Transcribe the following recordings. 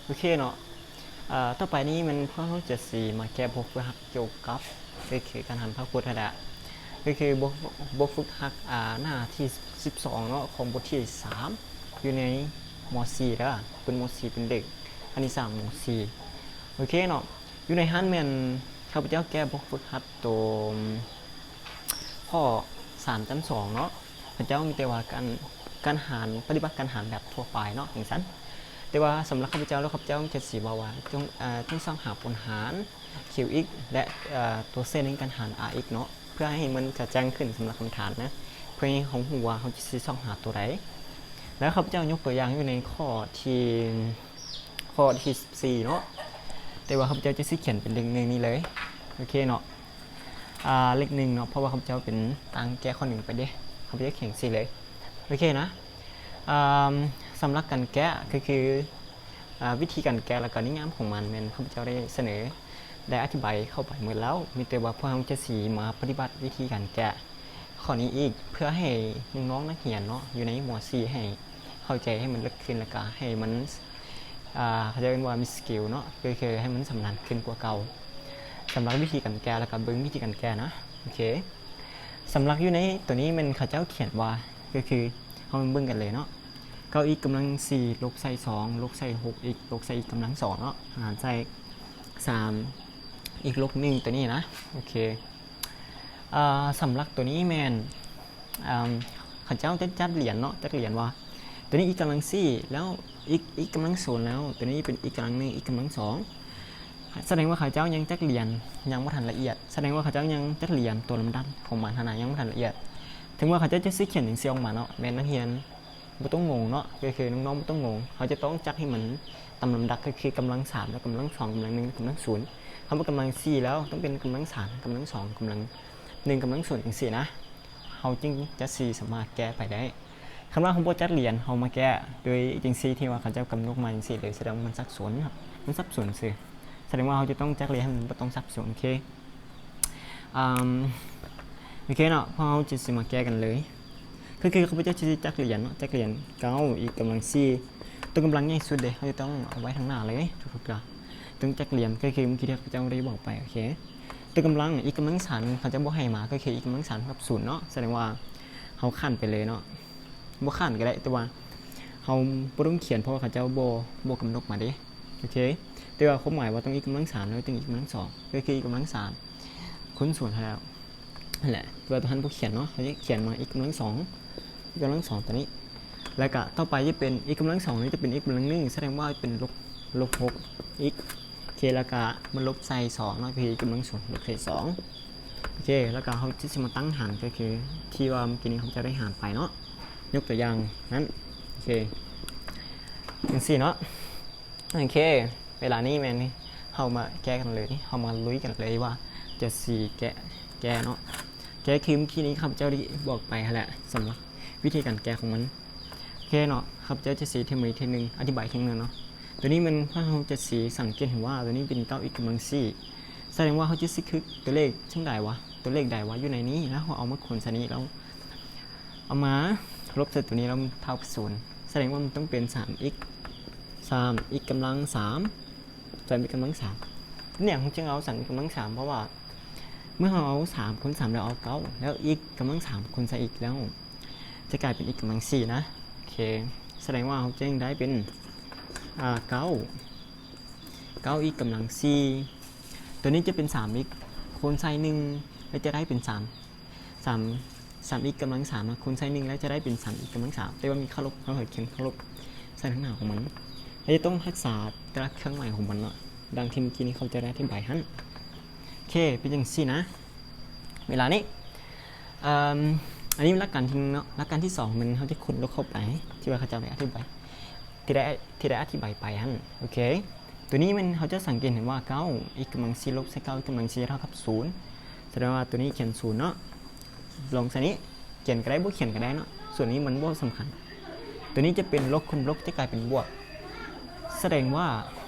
ໂອເຄເນາະ ເອີ່ ຕໍ່ໄປນີ້ແມ່ນພວກເຮົາຈະຊິມາແກ້ບົດຝຶກຫັດກ່ຽວກັບ ກໍຄືການຫັນພະພຸດຫັ້ນແຫຼະ ກໍຄືບົດ ບົດຝຶກຫັດ ອາ ໜ້າທີສິບສອງເນາະ ຂອງບົດທີສາມ ຢູ່ໃນ ມໍສີ່ເດີ ເປັນມໍສີ່ ເປັນເດັກຄະນິດສາດ ມໍສີ່ ໂອເຄເນາະ ຢູ່ໃນຫັ້ນແມ່ນຂ້າພະເຈົ້າແກ້ບົດຝຶກຫັດໂຕ ຂໍ້ສາມຕອນສອງເນາະ ເຂົາເຈົ້າມີແຕ່ວ່າການ ການຫານ ປະຕິບັດການຫານແບບທົ່ວໄປເນາະ ຈັ່ງຊັ້ນ ແຕ່ວ່າສຳລັບຂ້າພະເຈົ້າແລ້ວ ຂ້າພະເຈົ້າຈະຊິເວົ້າວ່າ ຈົ່ງ ເອີ່ ຈົ່ງຊອກຫາຜົນຫານ Q x ແລະ ເອີ່ ຕົວເສັ້ນໃນການຫານ R x ເນາະ ເພື່ອໃຫ້ມັນກະຈ່າງຂຶ້ນສຳລັບຄຳຖາມນະ ເພື່ອໃຫ້ເຮົາຮູ້ວ່າເຮົາຈະຊິຊອກຫາຕົວໃດ ແລ້ວຂ້າພະເຈົ້າຍົກຕົວຢ່າງຢູ່ໃນຂໍ້ທີ ຂໍ້ທີສິບສີ່ເນາະ ແຕ່ວ່າຂ້າພະເຈົ້າຈະຊິຂຽນເປັນເລກໜຶ່ງນີ້ເລີຍ ໂອເຄເນາະ ອາ ເລກໜຶ່ງເນາະ ເພາະວ່າຂ້າພະເຈົ້າເປັນ ຕ່າງແກ້ຂໍ້ໜຶ່ງໄປເດ້ ຂ້າພະເຈົ້າຂຽນຈັ່ງຊີ້ເລີຍ ໂອເຄນະ ອາ ສຳລັບການແກ້ກໍຄື ອາ ວິທີການແກ້ ແລ້ວກໍນິຍາມຂອງມັນ ແມ່ນຂ້າພະເຈົ້າໄດ້ສະເໜີ ໄດ້ອະທິບາຍເຂົ້າໄປໝົດແລ້ວ ມີແຕ່ວ່າພວກເຮົາຈະຊິມາປະຕິບັດວິທີການແກ້ ຂໍ້ນີ້ອີກ ເພື່ອໃຫ້ນ້ອງໆນັກຮຽນເນາະ ຢູ່ໃນ ມໍສີ່ ໃຫ້ເຂົ້າໃຈໃຫ້ມັນເລິກຂຶ້ນ ແລ້ວກະໃຫ້ມັນ ອາ ເຂົາເອີ້ນວ່າມີສະກິວເນາະ ກໍຄືໃຫ້ມັນຊຳນານຂຶ້ນກວ່າເກົ່າ ສຳລັບວິທີການແກ້ ແລ້ວກະເບິ່ງວິທີການແກ້ນະ ໂອເຄ ສຳລັບຢູ່ໃນໂຕນີ້ແມ່ນເຂົາເຈົ້າຂຽນວ່າ ກໍຄືເຮົາມາເບິ່ງກັນເລີຍເນາະ ເກົ້າອິກກຳລັງສີ່ ລົບໃສ່ສອງ ລົບໃສ່ຫົກອິກ ລົບໃສ່ອິກກຳລັງສອງເນາະ ຫານໃສ່ສາມອິກລົບໜຶ່ງ ໂຕນີ້ນະ ໂອເຄ ອາ ສຳລັບໂຕນີ້ແມ່ນ ອາ ເຂົາເຈົ້າຈະຈັດລຽນເນາະ ຈັດລຽນວ່າ ໂຕນີ້ອິກກຳລັງສີ່ ແລ້ວອິກ ອິກກຳລັງສູນ ແລ້ວໂຕນີ້ເປັນອິກກຳລັງໜຶ່ງ ອິກກຳລັງສອງ ສະແດງວ່າເຂົາເຈົ້າຍັງຈັດລຽນຍັງບໍ່ທັນລະອຽດ ສະແດງວ່າເຂົາເຈົ້າຍັງຈັດລຽນຕົວລຳດັບຂອງມັນຫັ້ນນະ ຍັງບໍ່ທັນລະອຽດ ເຖິງວ່າເຂົາເຈົ້າຈະຊິຂຽນຈັ່ງຊີ້ອອກມາເນາະ ແມ່ນນັກຮຽນບໍ່ຕ້ອງງົງເນາະ ກໍຄືນ້ອງໆບໍ່ຕ້ອງງົງ ເຮົາຈະຕ້ອງຈັດໃຫ້ມັນຕາມລຳດັບ ກໍຄືກຳລັງສາມ ແລ້ວກຳລັງສອງ ກຳລັງໜຶ່ງ ກຳລັງສູນ ຄຳວ່າກຳລັງສີ່ແລ້ວຕ້ອງເປັນກຳລັງສາມ ກຳລັງສອງ ກຳລັງໜຶ່ງ ກຳລັງສູນ ຈັ່ງຊີ້ນະ ເຮົາຈຶ່ງຈະຊິສາມາດແກ້ໄປໄດ້ ຄັນວ່າເຮົາບໍ່ຈັດລຽນ ເຮົາມາແກ້ໂດຍຈັ່ງຊີ້ ທີ່ວ່າເຂົາເຈົ້າກຳນົດມາຈັ່ງຊີ້ເລີຍ ສະແດງວ່າມັນສັບສົນ ມັນສັບສົນຊື່ ສະແດງວ່າເຮົາຈະຕ້ອງຈັດລຽນໃຫ້ມັນບໍ່ຕ້ອງສັບສົນ ໂອເຄ ອາ ໂອເຄເນາະ ພວກເຮົາຈະຊິມາແກ້ກັນເລີຍ ຄື ຄືຂ້າພະເຈົ້າຈະຊິຈັດລຽນເນາະ ຈັດລຽນເກົ້າອິກກຳລັງສີ່ ຕົວກຳລັງໃຫຍ່ສຸດເດ ເຮົາຈະຕ້ອງເອົາໄວ້ທາງໜ້າເລີຍ ທຸກໆເທື່ອ ຕ້ອງຈັດລຽນ ກໍຄືເມື່ອກີ້ທີ່ຂ້າພະເຈົ້າໄດ້ບອກໄປ ໂອເຄ ຕົວກຳລັງ ອິກກຳລັງສາມ ເຂົາຈະບໍ່ໃຫ້ມາ ກໍຄືອິກກຳລັງສາມເທົ່າກັບສູນເນາະ ສະແດງວ່າເຮົາຂ້າມໄປເລີຍເນາະ ບໍ່ຂ້າມກໍໄດ້ ແຕ່ວ່າເຮົາບໍ່ຕ້ອງຂຽນ ເພາະວ່າເຂົາເຈົ້າບໍ່ ບໍ່ກຳນົດມາເດ້ ໂອເຄ ແຕ່ວ່າຄວາມໝາຍວ່າຕ້ອງອິກກຳລັງສາມ ແລ້ວຕ້ອງອິກກຳລັງສອງ ກໍຄືອິກກຳລັງສາມຄູນສູນຫັ້ນແຫຼະ ຫັ້ນແຫຼະ ແຕ່ວ່າຕົວຫັ້ນບໍ່ຂຽນເນາະ ເຮົາຈະຂຽນມາອິກກຳລັງສອງ ກຳລັງສອງຕົວນີ້ ແລ້ວກະຕໍ່ໄປຈະເປັນອິກກຳລັງສອງນີ້ຈະເປັນອິກກຳລັງໜຶ່ງ ສະແດງວ່າເປັນລົບ ລົບຫົກອິກ ໂອເຄ ແລ້ວກະມາລົບໃສ່ສອງເນາະ ກໍຄືອິກກຳລັງສອງ ລົບໃສ່ສອງ ໂອເຄ ແລ້ວກະເຮົາຈະຊິມາຕັ້ງຫານ ກໍຄືທີ່ວ່າເມື່ອກີ້ນີ້ເຮົາຈະໄດ້ຫານໄປເນາະ ຍົກຕົວຢ່າງນັ້ນ ໂອເຄ ຈັ່ງຊີ້ເນາະ ໂອເຄ ເວລານີ້ແມ່ນເຮົາມາແກ້ກັນເລີຍ ເຮົາມາລຸຍກັນເລີຍວ່າຈະຊິແກ້ ແກ້ເນາະ ແກ້ຄືເມື່ອກີ້ນີ້ຂ້າພະເຈົ້າໄດ້ບອກໄປຫັ້ນແຫຼະ ສຳລັບວິທີການແກ້ຂອງມັນ ໂອເຄເນາະ ຂ້າພະເຈົ້າຈະຊິເທກໃໝ່ເທກໜຶ່ງ ອະທິບາຍເທກໜຶ່ງເນາະ ໂຕນີ້ແມ່ນພວກເຮົາຈະຊິສັງເກດເຫັນວ່າໂຕນີ້ເປັນເກົ້າອິກກຳລັງສີ່ ສະແດງວ່າເຮົາຈະຊິຄຶກຕົວເລກຈັ່ງໃດວະ ຕົວເລກໃດວະຢູ່ໃນນີ້ ແລ້ວເຮົາເອົາມາຄູນໃສ່ນີ້ ແລ້ວເອົາມາລົບໃສ່ຕົວນີ້ ແລ້ວມັນເທົ່າກັບສູນ ສະແດງວ່າມັນຕ້ອງເປັນສາມອິກ ສາມອິກກຳລັງສາມ ສາມອິກກຳລັງສາມ ເປັນຫຍັງເຮົາຈຶ່ງເອົາສາມອິກກຳລັງສາມ ເພາະວ່າເມື່ອເຮົາເອົາສາມຄູນສາມ ແລ້ວເອົາເກົ້າ ແລ້ວອິກກຳລັງສາມຄູນໃສ່ອີກ ແລ້ວຈະກາຍເປັນອິກກຳລັງສີ່ນະ ໂອເຄ ສະແດງວ່າເຮົາຈຶ່ງໄດ້ເປັນ ອາ ເກົ້າ ເກົ້າອິກກຳລັງສີ່ ຕົວນີ້ຈະເປັນສາມອິກຄູນໃສ່ໜຶ່ງ ແລ້ວຈະໄດ້ເປັນສາມ ສາມ ສາມອິກກຳລັງສາມມາຄູນໃສ່ໜຶ່ງ ແລ້ວຈະໄດ້ເປັນສາມອິກກຳລັງສາມ ແຕ່ວ່າມີເຄົາລົບ ເຮົາໃຫ້ຂຽນເຄົາລົບໃສ່ທາງໜ້າຂອງມັນ ເຮົາຈະຕ້ອງຮັກສາແຕ່ລະເຄື່ອງໝາຍຂອງມັນເນາະ ດັ່ງທີ່ເມື່ອກີ້ນີ້ເຂົາເຈົ້າໄດ້ອະທິບາຍຫັ້ນ ໂອເຄ ເປັນຈັ່ງຊີ້ນະ ເວລານີ້ ເອີ່ມ ອັນນີ້ຫຼັກການທີໜຶ່ງເນາະ ຫຼັກການທີສອງແມ່ນເຮົາຈະຄົ້ນລົກເຂົ້າໄປ ທີ່ວ່າເຂົາເຈົ້າໄດ້ອະທິບາຍ ທີ່ໄດ້ ທີ່ໄດ້ອະທິບາຍໄປຫັ້ນ ໂອເຄ ຕົວນີ້ແມ່ນເຮົາຈະສັງເກດເຫັນວ່າເກົ້າອິກກຳລັງສີ່ລົບໃສ່ເກົ້າອິກກຳລັງສີ່ເທົ່າກັບສູນ ສະແດງວ່າຕົວນີ້ຂຽນສູນເນາະ ລອງໃສ່ນີ້ ຂຽນກໍໄດ້ ບໍ່ຂຽນກໍໄດ້ເນາະ ສ່ວນນີ້ມັນບໍ່ສຳຄັນ ຕົວນີ້ຈະເປັນລົບຄູນລົບຈະກາຍເປັນບວກ ສະແດງວ່າ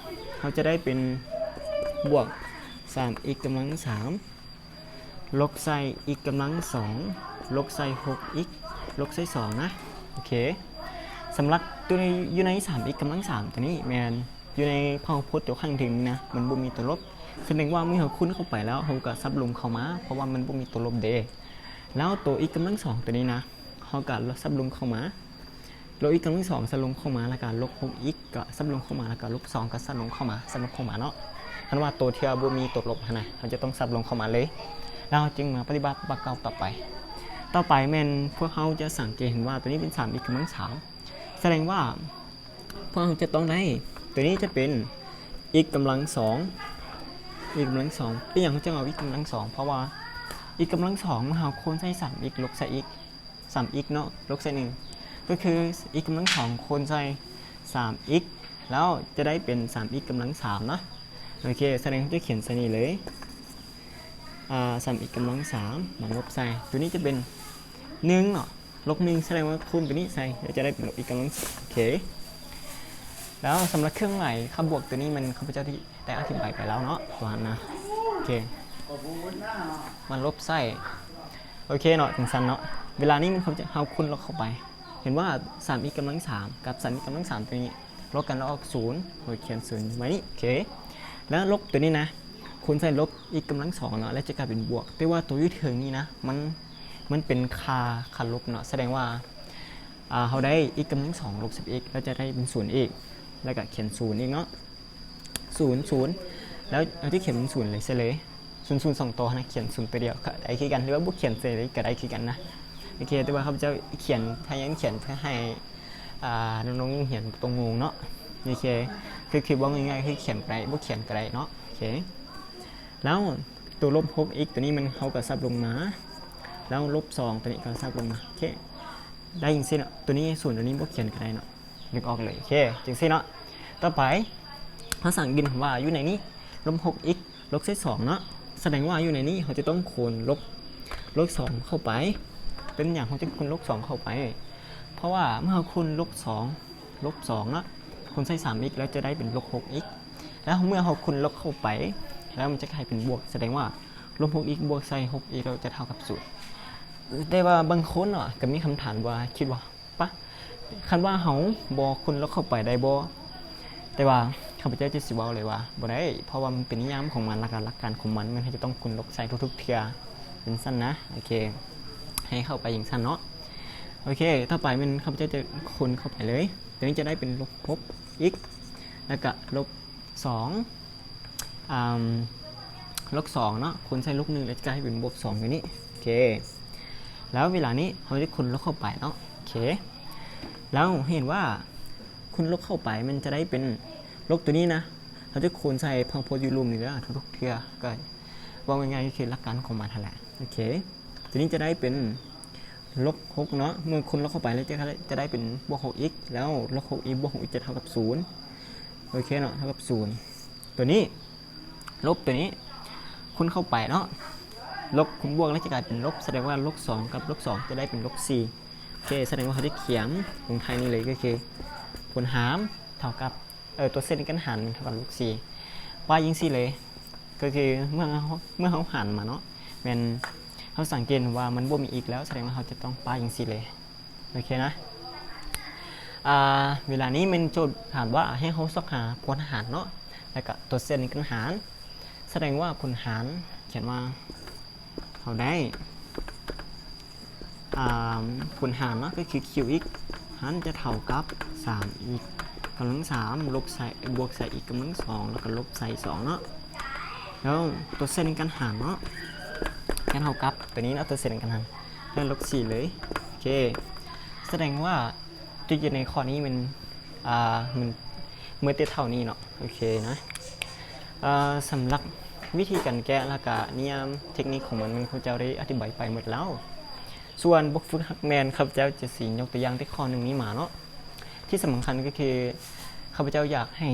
ເຮົາຈະໄດ້ເປັນບວກສາມອິກກຳລັງສາມ ລົບໃສ່ອິກກຳລັງສອງ ລົບໃສ່ຫົກອິກ ລົບໃສ່ສອງນະ ໂອເຄ ສຳລັບຕົວນີ້ຢູ່ໃນສາມອິກກຳລັງສາມຕົວນີ້ແມ່ນ ຢູ່ໃນພາຫະພະໂພດຕົວຂ້າງເທິງນີ້ນະ ມັນບໍ່ມີຕົວລົບ ສະແດງວ່າເມື່ອເຮົາຄູນເຂົ້າໄປແລ້ວ ເຮົາກໍສັບລົມເຂົ້າມາ ເພາະວ່າມັນບໍ່ມີຕົວລົບເດ້. ແລ້ວຕົວ x ກຳລັງສອງຕົວນີ້ນະ ເຮົາກໍສັບລົມເຂົ້າມາ ລົບ x ກຳລັງສອງສັບລົມເຂົ້າມາ ແລ້ວກໍລົບ ຫົກ x ກໍສັບລົມເຂົ້າມາ ແລ້ວກໍລົບ ສອງ ກໍສັບລົມເຂົ້າມາ ສັບລົມເຂົ້າມາເນາະ. ຄັນວ່າຕົວທີ່ວ່າບໍ່ມີຕົວລົບຫັ້ນນະ ເຮົາຈະຕ້ອງສັບລົມເຂົ້າມາເລີຍ ແລ້ວເຮົາຈຶ່ງມາປະຕິບັດປະກອບຕໍ່ໄປ. ຕໍ່ໄປແມ່ນພວກເຮົາຈະສັງເກດເຫັນວ່າຕົວນີ້ເປັນ ສາມ x ກຳລັງສາມ ສະແດງວ່າ ພວກເຮົາຈະຕ້ອງໄດ້ ຕົວນີ້ຈະເປັນ x ກຳລັງສອງ x ກຳລັງສອງ. ເປັນຫຍັງເຮົາຈຶ່ງເອົາ x ກຳລັງສອງ? ເພາະວ່າ x ກຳລັງສອງ ເມື່ອເຮົາຄູນໃສ່ ສາມ x ລົບໃສ່ x ສາມ x ເນາະ ລົບໃສ່ໜຶ່ງ ກໍຄື x ກຳລັງສອງຄູນໃສ່ ສາມ x ແລ້ວຈະໄດ້ເປັນ ສາມ x ກຳລັງສາມເນາະ. ໂອເຄ ສະແດງເຮົາຈະຂຽນໃສ່ນີ້ເລີຍ ອາ ສາມ x ກຳລັງສາມ ມາລົບໃສ່ ຕົວນີ້ຈະເປັນ ໜຶ່ງເນາະ ລົບ ໜຶ່ງ ສະແດງວ່າຄູນຕົວນີ້ໃສ່ ແລ້ວຈະໄດ້ເປັນລົບ x ກຳລັງສາມ. ໂອເຄ ແລ້ວສຳລັບເຄື່ອງໝາຍຄຳບວກຕົວນີ້ ມັນຂ້າພະເຈົ້າທີ່ໄດ້ອະທິບາຍໄປແລ້ວເນາະ ຕົວນັ້ນນະ. ໂອເຄ ມາລົບໃສ່ ໂອເຄເນາະ ຈັ່ງຊັ້ນເນາະ. ເວລານີ້ມັນ ເຮົາຄູນລົບເຂົ້າໄປ ເຫັນວ່າ ສາມ x ກຳລັງສາມ ກັບ ສາມ x ກຳລັງສາມ ຕົວນີ້ລົບກັນແລ້ວອອກ ສູນ ໂດຍຂຽນ ສູນ ໄວ້ນີ້. ໂອເຄ ແລ້ວລົບຕົວນີ້ນະ ຄູນໃສ່ລົບ x ກຳລັງສອງເນາະ ແລ້ວຈະກາຍເປັນບວກ ແຕ່ວ່າຕົວຢູ່ເທິງນີ້ນະ ມັນ ມັນເປັນຄ່າ ຄ່າລົບເນາະ ສະແດງວ່າ ອາ ເຮົາໄດ້ x ກຳລັງສອງລົບສິບ x ແລ້ວຈະໄດ້ເປັນ ສູນ ອີກ ແລ້ວກໍຂຽນ ສູນ ອີກເນາະ ສູນ ສູນ ແລ້ວເຮົາຈະຂຽນເປັນ ສູນ ເລີຍ ໃສ່ເລີຍ ສູນ ສູນ ສອງຕົວຫັ້ນນະ ຂຽນ ສູນ ຕົວດຽວກໍໄດ້ຄືກັນ ຫຼືວ່າບໍ່ຂຽນໃສ່ເລີຍກໍໄດ້ຄືກັນນະ. ໂອເຄ ແຕ່ວ່າຂ້າພະເຈົ້າຂຽນ ພະຍາຍາມຂຽນເພື່ອໃຫ້ ອາ ນ້ອງໆນັກຮຽນບໍ່ຕ້ອງງົງເນາະ. ໂອເຄ ຄື ຄືເວົ້າງ່າຍໆ ຄືຂຽນກໍໄດ້ ບໍ່ຂຽນກໍໄດ້ເນາະ. ໂອເຄ ແລ້ວຕົວລົບ ຫົກ x ຕົວນີ້ມັນ ເຮົາກໍສັບລົງມາ ແລ້ວລົບ ສອງ ຕົວນີ້ກໍສັບລົງມາ. ໂອເຄ ໄດ້ຈັ່ງຊີ້ເນາະ ຕົວນີ້ ສູນ ຕົວນີ້ບໍ່ຂຽນກໍໄດ້ເນາະ ນຶກອອກເລີຍ. ໂອເຄ ຈັ່ງຊີ້ເນາະ. ຕໍ່ໄປເຮົາສັງເກດເຫັນວ່າຢູ່ໃນນີ້ ລົບ ຫົກ x ລົບໃສ່ ສອງ ເນາະ ສະແດງວ່າຢູ່ໃນນີ້ເຮົາຈະຕ້ອງຄູນລົບ ລົບ ສອງ ເຂົ້າໄປ. ເປັນຫຍັງເຮົາຈຶ່ງຄູນລົບ ສອງ ເຂົ້າໄປ? ເພາະວ່າເມື່ອເຮົາຄູນລົບ ສອງ ລົບ ສອງ ເນາະ ຄູນໃສ່ ສາມ x ແລ້ວຈະໄດ້ເປັນລົບ ຫົກ x ແລ້ວເມື່ອເຮົາຄູນລົບເຂົ້າໄປ ແລ້ວມັນຈະກາຍເປັນບວກ ສະແດງວ່າລົບ ຫົກ x ບວກໃສ່ ຫົກ x ແລ້ວຈະເທົ່າກັບ ສູນ. ແຕ່ວ່າບາງຄົນເນາະ ກໍມີຄຳຖາມວ່າ ຄິດວ່າ ປະ ຄັນວ່າເຮົາບໍ່ຄູນລົບເຂົ້າໄປໄດ້ບໍ່? ແຕ່ວ່າຂ້າພະເຈົ້າຈະຊິເວົ້າເລີຍວ່າບໍ່ໄດ້ ເພາະວ່າມັນເປັນນິຍາມຂອງມັນ ແລ້ວກໍຫຼັກການຂອງມັນ ມັນຈະຕ້ອງຄູນລົບໃສ່ທຸກໆເທື່ອ ເປັນຊັ້ນນະ. ໂອເຄ ໃຫ້ເຂົ້າໄປຢ່າງຊັ້ນເນາະ. ໂອເຄ ຕໍ່ໄປແມ່ນຂ້າພະເຈົ້າຈະຄູນເຂົ້າໄປເລີຍ ຕົວນີ້ຈະໄດ້ເປັນລົບ ຫົກ x ແລ້ວກໍລົບ ສອງ ອາ ລົບ ສອງ ເນາະ ຄູນໃສ່ລົບ ໜຶ່ງ ແລ້ວຈະກາຍເປັນບວກ ສອງ ຢູ່ນີ້. ໂອເຄ ແລ້ວເວລານີ້ເຮົາຈະຄູນລົບເຂົ້າໄປເນາະ. ໂອເຄ ແລ້ວເຫັນວ່າຄູນລົບເຂົ້າໄປ ມັນຈະໄດ້ເປັນລົບຕົວນີ້ນະ ເຮົາຈະຄູນໃສ່ພາຫະພະໂພດຢູ່ລຸ່ມນີ້ເດີ ທຸກໆເທື່ອ ກໍເວົ້າງ່າຍໆ ກໍຄືຫຼັກການຂອງມັນຫັ້ນແຫຼະ. ໂອເຄ ຕົວນີ້ຈະໄດ້ເປັນລົບ ຫົກ ເນາະ ເມື່ອຄູນລົບເຂົ້າໄປແລ້ວຈະ ຈະໄດ້ເປັນບວກ ຫົກ x ແລ້ວລົບ ຫົກ x ບວກ ຫົກ x ຈະເທົ່າກັບ ສູນ. ໂອເຄເນາະ ເທົ່າກັບ ສູນ. ຕົວນີ້ ລົບຕົວນີ້ຄູນເຂົ້າໄປເນາະ ລົບຄູນບວກແລ້ວຈະກາຍເປັນລົບ ສະແດງວ່າລົບ ສອງ ກັບລົບ ສອງ ຈະໄດ້ເປັນລົບ ສີ່. ໂອເຄ ສະແດງວ່າເຮົາຈະຂຽນລົງທ້າຍນີ້ເລີຍ ກໍຄືຜົນຫານເທົ່າກັບ ເອີ ຕົວເສດໃນການຫານເທົ່າກັບລົບ ສີ່ ປະຢ່າງຊີ້ເລີຍ. ກໍຄືເມື່ອເຮົາ ເມື່ອເຮົາຫານມາເນາະ ແມ່ນເຮົາສັງເກດວ່າມັນບໍ່ມີ x ແລ້ວ ສະແດງວ່າເຮົາຈະຕ້ອງປະຢ່າງຊີ້ເລີຍ. ໂອເຄນະ ອາ ເວລານີ້ແມ່ນໂຈດຖາມວ່າໃຫ້ເຮົາຊອກຫາຜົນຫານເນາະ ແລ້ວກະຕົວເສດໃນການຫານ ສະແດງວ່າຜົນຫານ ຂຽນວ່າເຮົາໄດ້ ອາ ຜົນຫານເນາະ ກໍຄື qx ຫັ້ນຈະເທົ່າກັບ ສາມ x ກຳລັງສາມ ລົບໃສ່ ບວກໃສ່ x ກຳລັງສອງ ແລ້ວກໍລົບໃສ່ ສອງ ເນາະ. ແລ້ວຕົວເສດໃນການຫານເນາະ ຈະເທົ່າກັບຕົວນີ້ເນາະ ຕົວເສດໃນການຫານ ແລ້ວລົບ ສີ່ ເລີຍ. ໂອເຄ ສະແດງວ່າຈຸດຢືນໃນຂໍ້ນີ້ແມ່ນ ອາ ມັນເໝິດແຕ່ເທົ່ານີ້ເນາະ. ໂອເຄນະ ອາ ສຳລັບວິທີການແກ້ ແລ້ວກະນິຍາມເທັກນິກຂອງມັນ ແມ່ນຂ້າພະເຈົ້າໄດ້ອະທິບາຍໄປໝົດແລ້ວ. ສ່ວນບົດຝຶກຫັດແມ່ນ ຂ້າພະເຈົ້າຈະຊິຍົກຕົວຢ່າງແຕ່ຂໍ້ໜຶ່ງນີ້ມາເນາະ. ທີ່ສຳຄັນກໍຄື ຂ້າພະເຈົ້າຢາກໃຫ້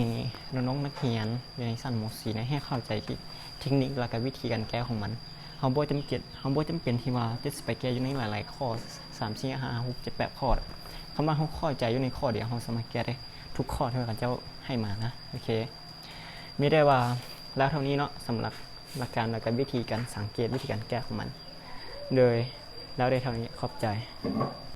ນ້ອງໆນັກຮຽນຢູ່ໃນຊັ້ນ ມໍສີ່ ໃຫ້ເຂົ້າໃຈເທັກນິກ ແລ້ວກະວິທີການແກ້ຂອງມັນ. ເຮົາບໍ່ຈຳເປັນ ເຮົາບໍ່ຈຳເປັນທີ່ວ່າຈະຊິໄປແກ້ຢູ່ໃນຫຼາຍໆຂໍ້ ສາມ ສີ່ ຫ້າ ຫົກ ເຈັດ ແປດ ຂໍ້. ຄັນວ່າເຮົາເຂົ້າໃຈຢູ່ໃນຂໍ້ດຽວ ເຮົາສາມາດແກ້ໄດ້ທຸກຂໍ້ທີ່ເຂົາເຈົ້າໃຫ້ມານະ. ໂອເຄ ມີແຕ່ວ່າແລ້ວເທົ່ານີ້ເນາະ ສຳລັບຫຼັກການ ແລ້ວກະວິທີການສັງເກດ ວິທີການແກ້ຂອງມັນ. ໂດຍ ແລ້ວໄດ້ເທົ່ານີ້ ຂອບໃຈ.